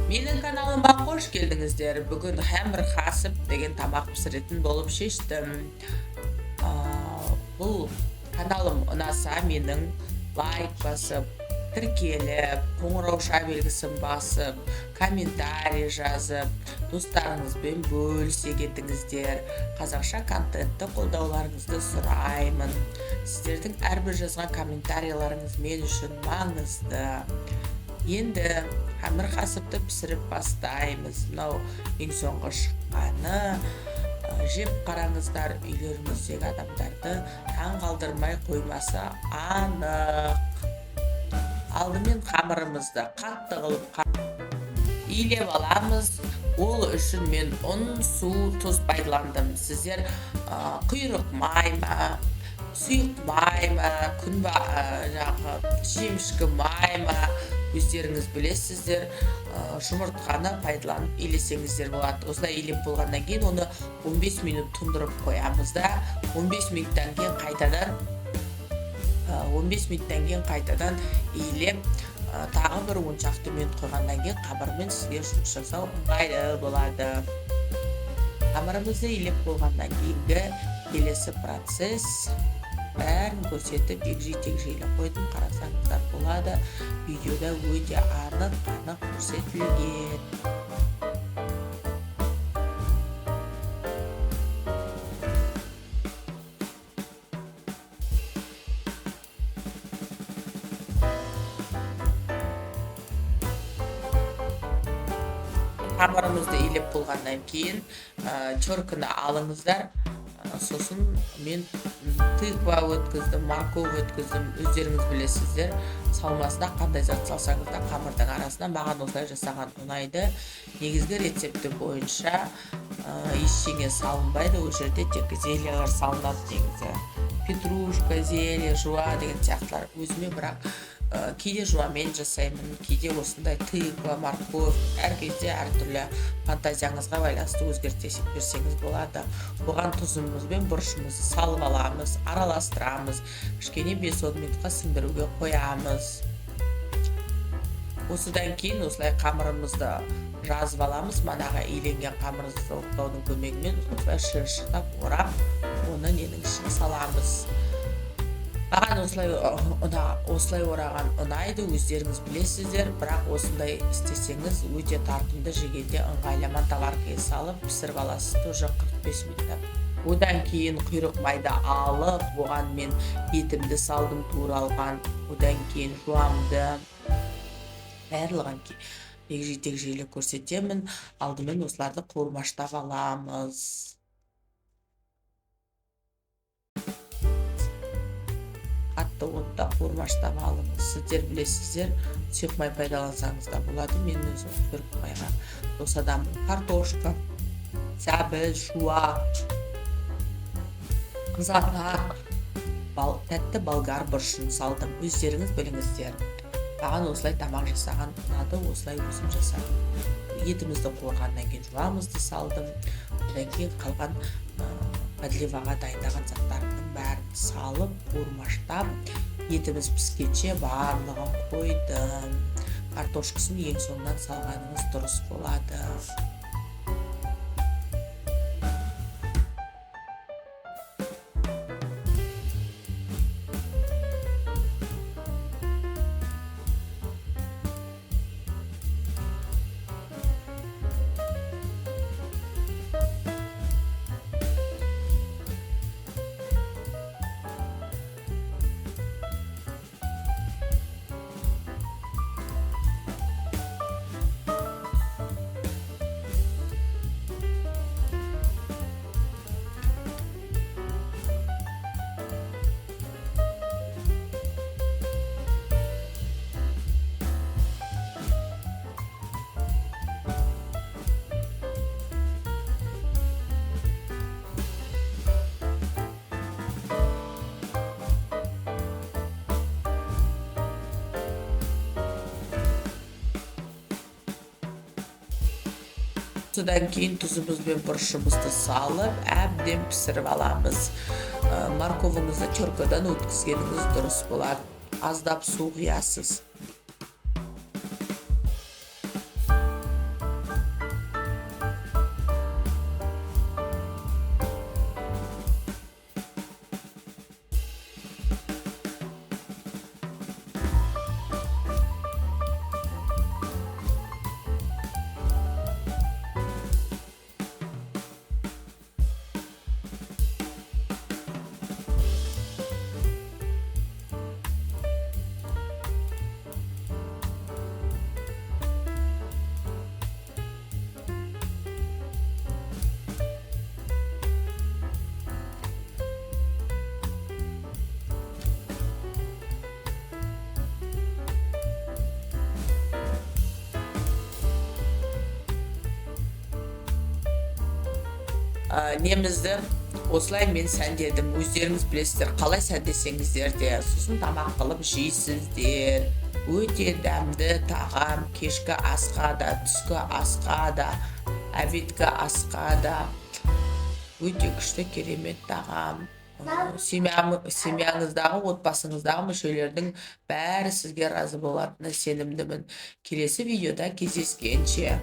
Менің каналыма қош келдіңіздер. Бүгін хамыр хасып деген тамақ пісіретін болып шештім. Бұл каналым ұнаса менің лайк басып, тіркеліп, қоңырауша белгісін басып, комментарий жазып, достарыңызбен бөлісе кетіңіздер. Қазақша контентті қолдауларыңызды сұраймын. Сіздердің әрбір жазған комментарийларыңыз мен үшін маңызды. Енді хамыр хасыпты пісіріп бастаймыз. Мынау ең соңғы шыққаны. Жеп қараңыздар, үйлеріңіздегі адамдарды таң қалдырмай қоймасы анық. Алдымен қамырымызды қатты қылып илеп аламыз. Ол үшін мен ұн, су, тұз пайдаландым. Сіздер құйрық май ма, сұйық май ма, жаңағы шемішкі май ма, өздеріңіз білесіздер. Жұмыртқаны пайдаланып илесеңіздер болады. Осылай илеп болғаннан кейін оны 15 минут тұндырып қоямыз да, 15 минуттан кейін 15 минуттан кейін қайтадан илеп, тағы бір он шақты минут қойғаннан кейін қамырмен сізге жұмыс жасау ыңғайлы болады. Қамырымызды илеп болғаннан кейінгі келесі процесс бәрін көрсетіп егжей-тегжейлі қойдым, қарасаңыздар болады. Видеода өте анық-анық көрсетілген. Қамырымызды илеп болғаннан кейін, теркіні алыңыздар. Сосын мен тыква өткіздім, морковь өткіздім, өздеріңіз білесіздер. Салмасына қандай зат салсаңыз да қамырдың арасына маған осылай жасаған ұнайды. Негізгі рецепті бойынша, ештеңе салынбайды, ол жерде тек зельялар салынады негізі. Петрушка, зелье, жуа деген сияқтылар. Өзіме бірақ, кейде жуамен жасаймын, кейде осындай тыква, морковь, әр кезде әртүрлі фантазияңызға байланысты өзгерте берсеңіз болады. Оған тұзымыз бен бұрышымызды салып аламыз, араластырамыз, кішкене бес-он минутқа сіңдіруге қоямыз. Осыдан кейін осылай қамырымызды жазып аламыз. Манағы иленген қамырымызды оқтаудың көмегімен осылай шиыршықтап орап, оны ненің ішіне саламыз. Маған осылай ораған ұнайды, өздеріңіз білесіздер, бірақ осындай істесеңіз өте тартымды, жегенде ыңғайлы. Мантоваркаға салып пісіріп аласыз, тоже 45 минутта. Одан кейін құйрық майды алып, оған мен етімді салдым туралған, одан кейін жуамды, барлығын егжей-тегжейлі көрсетемін. Алдымен осыларды қуырмаштап аламыз. Қатты отта қуырмаштап алыңыз. Сіздер білесіздер, сұйық май пайдалансаңыз да болады. Мен өзім құйрық майға дос адаммын. Картошка, сәбіз, жуа, қызанақ, тәтті болгар бұрышын салдым. Өздеріңіз біліңіздер. Маған осылай тамақ жасаған ұнады, осылай өзім жасадым. Етімізді қуырғаннан кейін жуамызды салдым. Одан кейін қалған, подливаға дайындаған заттарымның бәрін салып, қуырмаштап, етіміз піскенше барлығын қойдым. Картошкасын ең соңынан салғаныңыз дұрыс болады. Содан кейін тұзымыз бен бұрышымызды салып, әбден пісіріп аламыз. Морковыңызды теркадан өткізгеніңіз дұрыс болады. Аздап су құясыз. Немізді осылай мен сәндедім. Өздеріңіз білесіздер, қалай сәндесеңіздер де, сосын тамақ қылып жейсіздер. Өте дәмді тағам, кешкі асқа да, түскі асқа да, обедкі асқа да өте күшті, керемет тағам. Семьяңыздағы, отбасыңыздағы мүшелердің бәрі сізге разы болатынына сенімдімін. Келесі видеода кездескенше!